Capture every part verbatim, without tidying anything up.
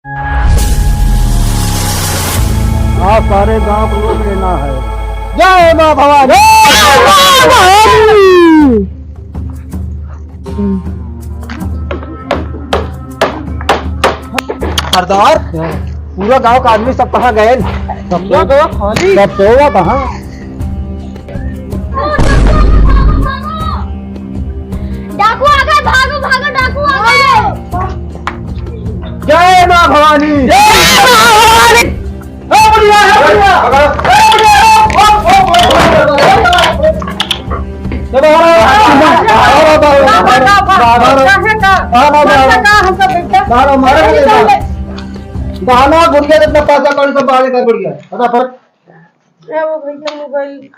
आज सारे गांव को लूट लेना है। जय माँ भवानी। जय माँ भवानी। सरदार, पूरा गांव का आदमी सब कहाँ गए? सब पूरा तो गांव खाली। सब सोवा कहाँ? डाकू आ गए, भागो, भागो, डाकू आ गए। जय माँ भवानी। जय माँ भवानी। ए बुढ़िया, ए बुढ़िया। ए बुढ़िया। बाहर आओ, बाहर आओ। बाहर आओ। बाहर आओ, बाहर आओ। बाहर आओ, बाहर आओ। बाहर आओ, बाहर आओ। गहना, गुड़िया, जितना पैसा कौड़ी सब बाहर निकाल, बुढ़िया। फटाफट। ए वो भैया मोबाइल।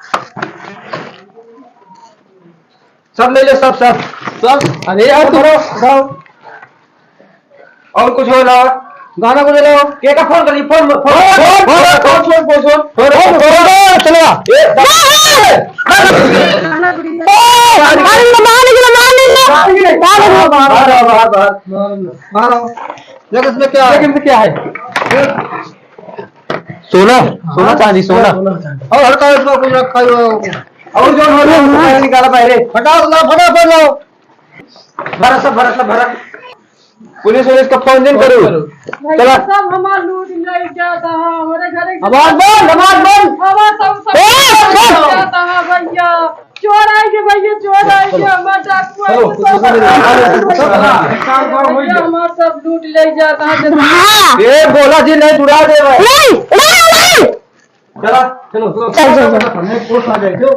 सब ले ले, सब, सब। सब? अरे यार, तुम भरो, भरो। और कुछ होला? गाना को ले लो। के का फोन करी? फोन, फोन, फोन, फोन, फोन, फोन, फोन, फोन, फोन, फोन, चलो। ए, गाना गुड़ी। अरे, मार निकलो, मार निकलो। बाहर, बाहर, बाहर, बाहर, बाहर। बाहर आओ। देख इसमें क्या है? देख इसमें क्या है? सोना, सोना चांदी, सोना। सोना चांदी। और हर कागज में कुछ रखा हुआ हो। और जो हो रहा है, उसको निकाला पहले। फटाफट लाओ, फटाफट लाओ। भरा सब, भरा सब, भरा। पुलिस वुलिस का फोन जिन करू। भैया, चला। सब हमार लूट ले जाता है, हमारे घरे के आवाज बंद, आवाज बंद। आवाज सब, सब ए, लूट चुप। जाता है भैया। चोर आइगे भैया, चोर आइगे, हमार डाकू आइगे, चलो, सब चलो, चलो, चलो। भैया, हमार सब लूट ले जाता है। हाँ। ए, बोला जी, नहीं, उड़ा दे भाई। नहीं, नहीं, नहीं। चला, चलो, चलो। चल, चल, चल। हमें कोर्ट आ जाए, चलो।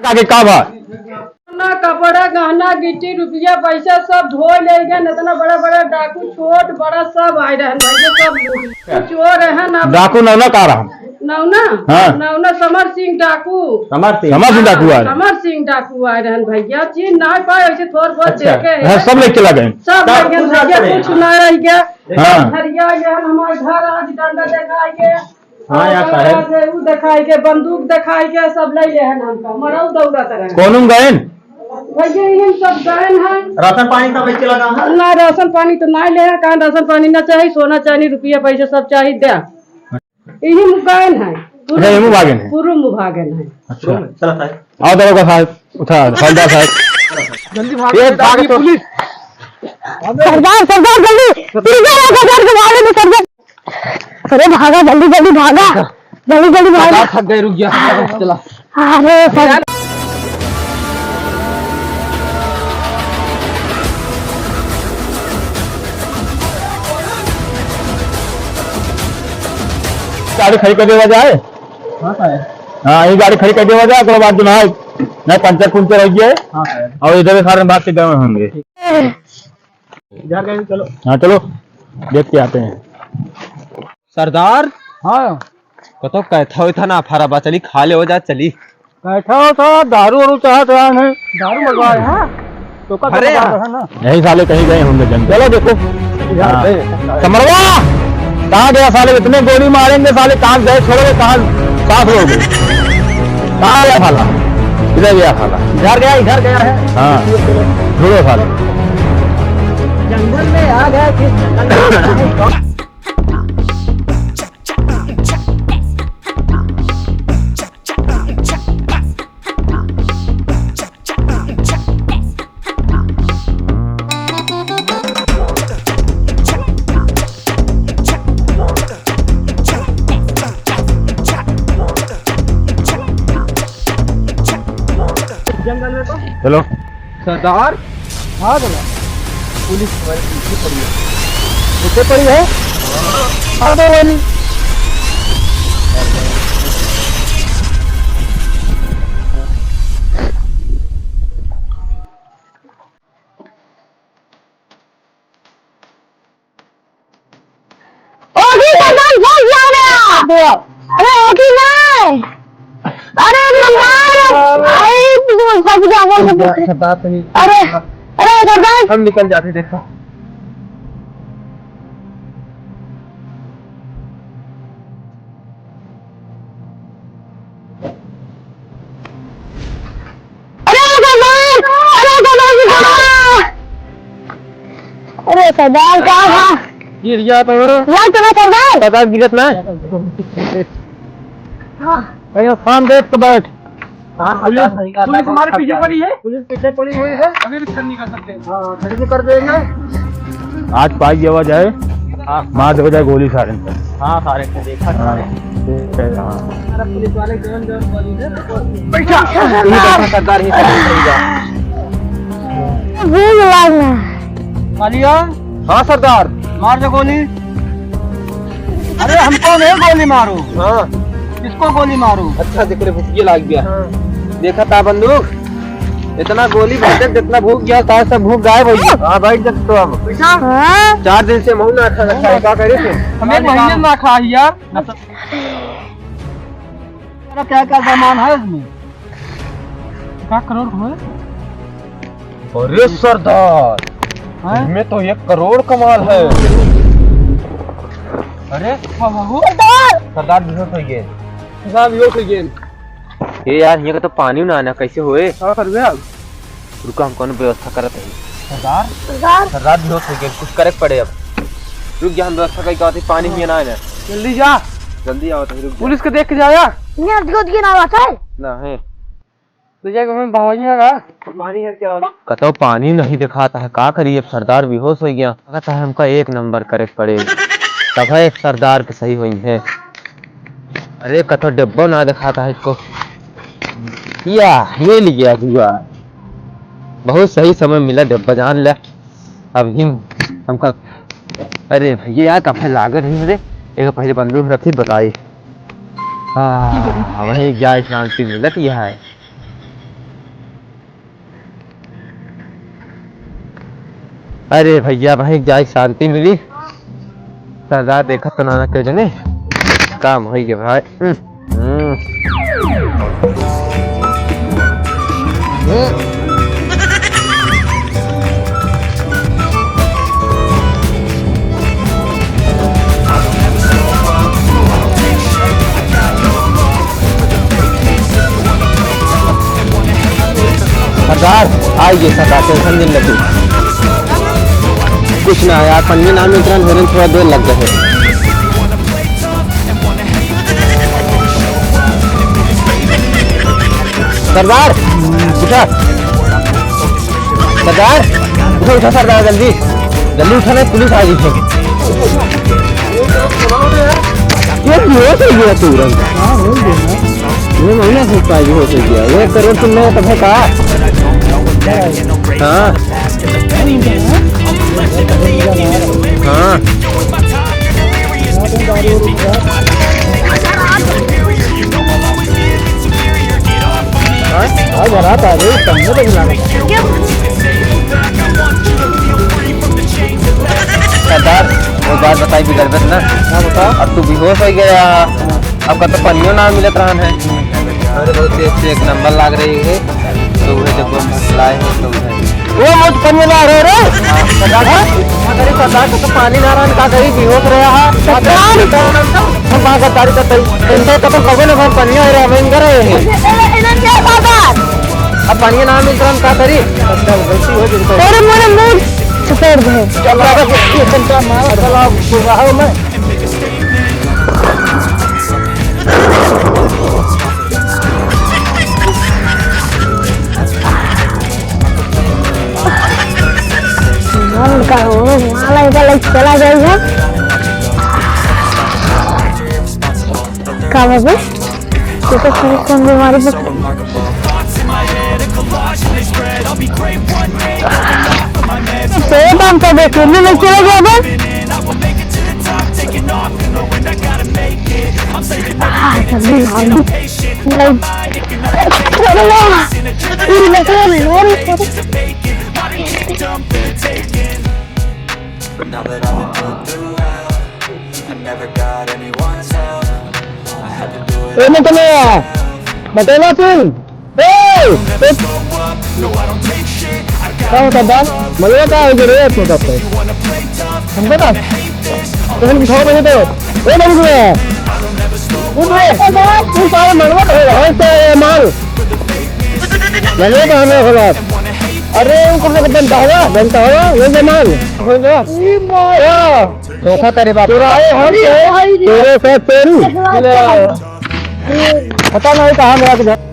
आगे का बा? सोना, कपड़ा, गहना, गिट्टी, रुपया, पैसा सब ढो ले गए। इतना बड़ा बड़ा डाकू, छोट बड़ा सब आए रहन भैया, सब लूट। चोर रहन। अब डाकू नौना का रहन? नौना? हाँ। नौना समर सिंह डाकू। समर सिंह। समर सिंह डाकू आए। समर सिंह डाकू आए रहन भैया, चिन्ह ना पाए, ऐसे थोड़ बहुत अच्छा। देखे हैं। हाँ, सब लेके चला गए। सब सब लेके कुछ भैया, रख ले। कुछ ना रह गया। हाँ। धरिया गया हमारे घर, आज डंडा देखाई के, हाँ, यहाँ का है। ऊ देखाई के, बंदूक देखाई के, सब ले ले हैं हमका, मरऊ दौड़त रहे। कौन गए? भैया, इहन सब गए हैं। राशन पानी का बेचे लगा है? ना, राशन पानी तो ना ले हैं, कहाँ राशन पानी ना चाही, सोना चानी, रुपया पैसा सब चाही, दे। इही मुभागन है। अच्छा, ये मुभागन है। पूर्व मुभागन है। अच्छा। चला साहब। आओ दरोगा साहब, उठा, हवलदार साहब। जल्दी भाग, ये भाग भाग तो। पुलिस। सरदार, सरदार, जल्दी। सरदार, सरदार, सरदार, सरदार। अरे भागा, जल्दी, जल्दी भागा। जल्दी, जल्दी भागा। सरदार थक गए, रुक जा। चला। अरे सर। गाड़ी खड़ी कर देवा जाए। हाँ, साहब। हाँ, ये गाड़ी खड़ी कर देवा जाए, ओकरे बाद जो ना है, ना पंचर पुंचर हो गया है। हाँ, साहब। और इधर के कारण भाग के गए होंगे। इधर गए, चलो। हाँ, चलो, देख के आते हैं। सरदार। हाँ। कतो कैथा वैथा ना फरा बा, चली खा ले हो जा, चली। कैथा वैथा, दारू वारू चाहत रहन है। दारू मंगवाए हैं? तो का अरे मंगवाए यार। हैं ना? यही साले कहीं गए होंगे जंगल। चलो देखो। हाँ। समरवा, कहाँ गया साले? इतने गोली मारेंगे साले, कहाँ गए छोड़ोगे, कहाँ साथ लोगे? कहाँ गया साला? इधर गया साला। इधर गया, इधर गया है। हाँ, ढूंढो साले। जंगल में आ गया, किस जंगल में? जंगल में तो। चलो। सरदार। हाँ, बोला। पुलिस हमारे पीछे पड़ी है। पीछे पड़ी है? हाँ, तो वाली। ओकी सरदार, फंस जाओ रे आप। अरे ओकी नहीं। अरे सरदार, आई, फंस जाओ, फंस जाओ। अरे अरे, सरदार! हम निकल जाते, देखो। अरे, सरदार! अरे, सरदार, सरदार! अरे, सरदार, का बा? गिर गया तो। यार, तुम्हें सरदार! सरदार, गिरत ना। हाँ। कहीं फार्म देख तो बैठ। हाँ, पुलिस, सरदार, सही कहा, पुलिस हमारे पीछे पड़ी है। पुलिस पीछे पड़ी हुई है, अभी भी खत्म नहीं कर सकते। हाँ, खत्म कर देंगे। आज पाई देवा जाए, हाँ। मार देवा जाए गोली सारे पे। हाँ, सारे पे देखा हाँ, सारे। ठीक है, हाँ। हमारा पुलिस वाले जौन जौन गोली दे, तो बैठा। ठीक है, सरदार ही सही है। भूख लागना। मालिया। हाँ सरदार। मार दे गोली। अरे हमको नहीं गोली मारो। हाँ। किसको गोली मारो? अच्छा, जेकरे भुकिया लाग गया। हाँ। देखा था बंदूक, इतना गोली भर दे, जितना भूख गया था, सब भूख गायब हो गया। हाँ भाई, जब तो अब हाँ। चार दिन से मुँह ना खा रखा है, क्या करे थे? हमें महीने ना खा यार। क्या क्या सामान है इसमें? का करोड़ हुए? अरे सरदार, हैं? इसमें तो एक करोड़ का माल है। अरे, हाँ, हाँ, हाँ। सरदार! सरदार बेहोश हो गए। सरदार बेहोश हो गए। ए यार, हियाँ का तो पानी ना आना, कैसे होए? का करबे अब? रुका, हम कौनो व्यवस्था करत हई। सरदार? सरदार? सरदार बेहोश हो गए, कुछ करे के पड़े अब। रुक जा, हम व्यवस्था करके आवत हई, पानी हियाँ ना आना। जल्दी जा। जल्दी आवत हई, रुक जा। पुलिस के देख के जाया। यहाँ दिखो, दिखो ना बात है। ना है। तो जाके हमें भवानी है का? भवानी है क्या? कतौ पानी नहीं दिखाता है, का करी अब, सरदार बेहोश हो गया। लगता है हमका एक नंबर करे के पड़े, तब है एक सरदार के सही होई है। अरे कतौ डिब्बा ना दिखाता है इसको। या, ये ले गया जुआ। बहुत सही समय मिला डिब्बा जान ले। अब ही हमका, अरे भैया यार, कब से लागत नहीं रे। एक पहले बंदूक रखी, बताई। हाँ, वही जाए शांति मिलत यह है। अरे भैया, वहीं जाए शांति मिली। सरदार देखत तो ना, ना क्यों जने काम होई के भाई। हम्म। हम्म। सरदार, आइए सरदार, टेंशन जिन लगी। कुछ ना यार, पन्नी नाम उतरन होने थोड़ा देर लग गए। सरदार, उठा। सरदार, उठा, उठा सरदार, जल्दी, जल्दी उठा, नहीं पुलिस आ गई है। ये बेहोश हो गया तुरंत। हाँ, हो गया। ये महिला से पाई बेहोश हो गया। ये करोड़ तुम लोग तब है कहा? हाँ। हाँ। हाँ? आज रात आ गई, सामने तो मिला नहीं। सरदार, वो बात बताई बिगड़बे ना। हाँ, बताओ। अब तू बेहोश हो गया, अब का तो पनियो ना मिलत रहन है। अरे बहुत तेज से एक नंबर लाग रही है, तो वह देखो लाए हो तो वह। वो मत पनियो ना रहे रे। हाँ, सरदार, हाँ? क्या करी सरदार, तो, तो पानी ना रहन, का करी, बेहोश रहा है। सरदार! हम बात सरदार का तई, इनसे तो, तो कबे ना भाई पनियो रहे, हम इनकर रहे हैं। इन्हें, इन्हें क्या सरदार? अब पानी ना मिल रहा, का करी? गलती हो गई। तेरे मोरे मूड सफेद है। चल, बाबा, ये चिंता मार, चला, सुबह में। मन का हो, माला का लाइक चला जाएगा। का बाबू? तो, तो कौन, कौन बीमारी बता? तो हम तो अकेले में चले गए बे। हाँ, सब बीमारी। नहीं। अरे वाह। ये लग रहा है, और ए, मैं तुम्हें बटेला सिंह, ए, ए, का होता बा? मलवा का हो गया रे, छोटा पे? हमको ना? तो हम दिखाओ मुझे तो। ए, नहीं हुआ। उठ रे। तू सारे मलवा का हो, तो ये माल। मलवा का हमें हो बात। अरे, वो कहाँ का बनता होगा? बनता होगा? ये जमाल। हो गया। धोखा तेरे बाप। चुराए हम के, तेरे से तेरू। पता नहीं कहाँ गया कि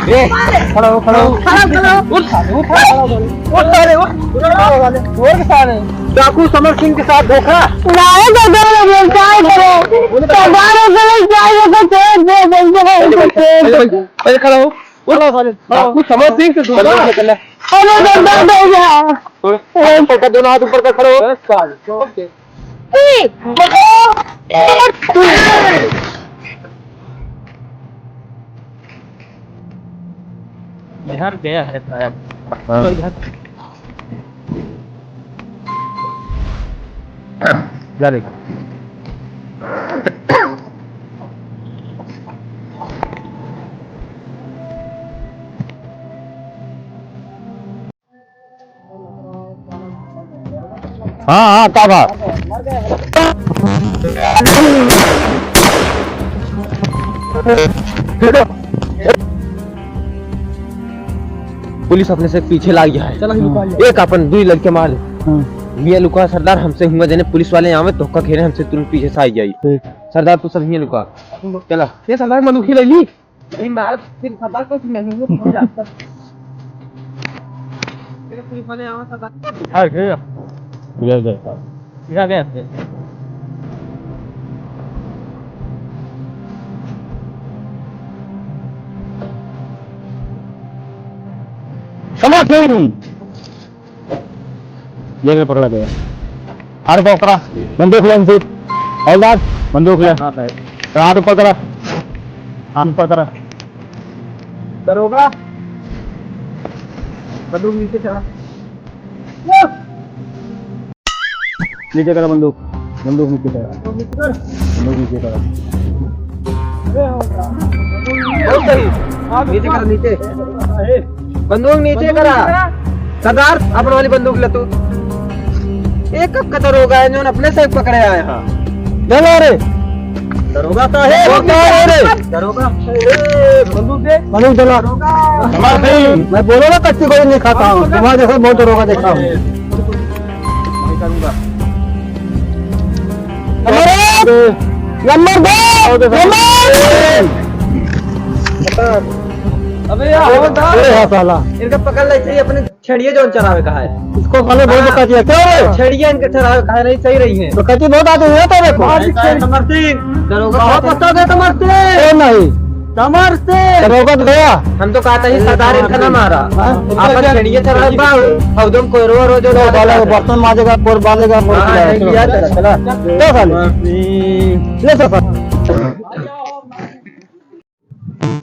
ए, खड़ा हो, खड़ा हो। उठ, उठ, उठ साले, उठ, उठ साले। डाकू समर सिंह के साथ धोखा। नहीं तो दो लोग व्यवसाय करो। सरदार होकर व्यवसाय को छोड़ दे, व्यवसाय को छोड़ दे। ए, खड़ा हो। उठ। डाकू समर सिंह से धोखा। अरे, दर्द हो गया। छोड़। ऊपर कर, दोनों हाथ ऊपर कर, खड़े हो। बस, साले, ओके। बिहार गया है शायद। हाँ। तो इधर जा रे। हाँ, हाँ, का बा? पुलिस अपने से पीछे लाग गया है। चला, हियाँ लुका लिया। एक अपन दुई लड़के मार दे। हाँ। हियाँ लुका सरदार, हमसे हुआ जने पुलिस वाले आवे, धोखा खेले, हमसे तुरंत पीछे से आ जाई। ठीक। सरदार, तू सब हियाँ लुका। चला। ये सरदार मनुखी ले ली। नहीं, मार, फिर सरदार को नहीं, वो हो जाता। तेरे पुलिस वाले आवे, सरदार। हाँ, ठीक है। ले, ले। ले, ले। समझ नहीं। ये ले पकड़ा गया। हाथ ऊपर करा, बंदूक ले, बंदूक। हवलदार, बंदूक ले। हाँ, भाई। हाथ ऊपर करा। हाथ ऊपर करा। दरोगा, बंदूक नीचे चढ़ा। नीचे करा बंदूक, बंदूक नीचे करा, बंदूक नीचे करा। बहुत सही, नीचे करा, नीचे। बंदूक नीचे करा। सरदार, अपन वाली बंदूक ले तू। एक कब का दरोगा है, जौन अपने से पकड़े आए हैं। चलो रे। दरोगा का है? वो का है रे? दरोगा। ए, बंदूक दे। बंदूक दे ला। दरोगा। हमार भाई। मैं बोलो ना, कच्ची गोली नहीं खाता हूँ। तुम्हारे जैसे बहुत दरोगा देखा हूँ। नहीं करूँगा। नंबर एक, नंबर दो, नंबर तीन। अबे यार, हवलदार। ए, हाँ, साला। इनका पकड़ ले, चाहिए अपने छेड़िए जौन चरावे का है। इसको साले बहुत धोखा दिया, क्यों रे? छेड़िए इनके चरावे का है, नहीं सही रही है। तो कहती बहुत आदमी है तेरे को। आज छेड़-, समर सिंह, दरोगा बहुत साहब। पता दे समर सिंह। क्यों नहीं? समर सिंह। दरोगा तो गया। हम तो कहता ही सरदार इनका ना मारा। हाँ? आप छेड़िए चरावे बा, और तुम कोई रो रो जो तो साले साला वो बर्तन माजेगा, कोर बालेगा, कोर हाँ, खिलाएगा। नहीं लिया तेरा, चला। चलो साले। ले तो साले।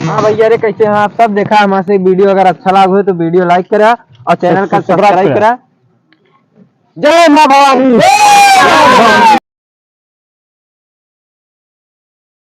हाँ भैया रे, कैसे हैं आप सब? देखा हमारे से video अगर अच्छा लाग हो तो video like करा और channel का subscribe subscribe करा। करा। जय माँ भवानी।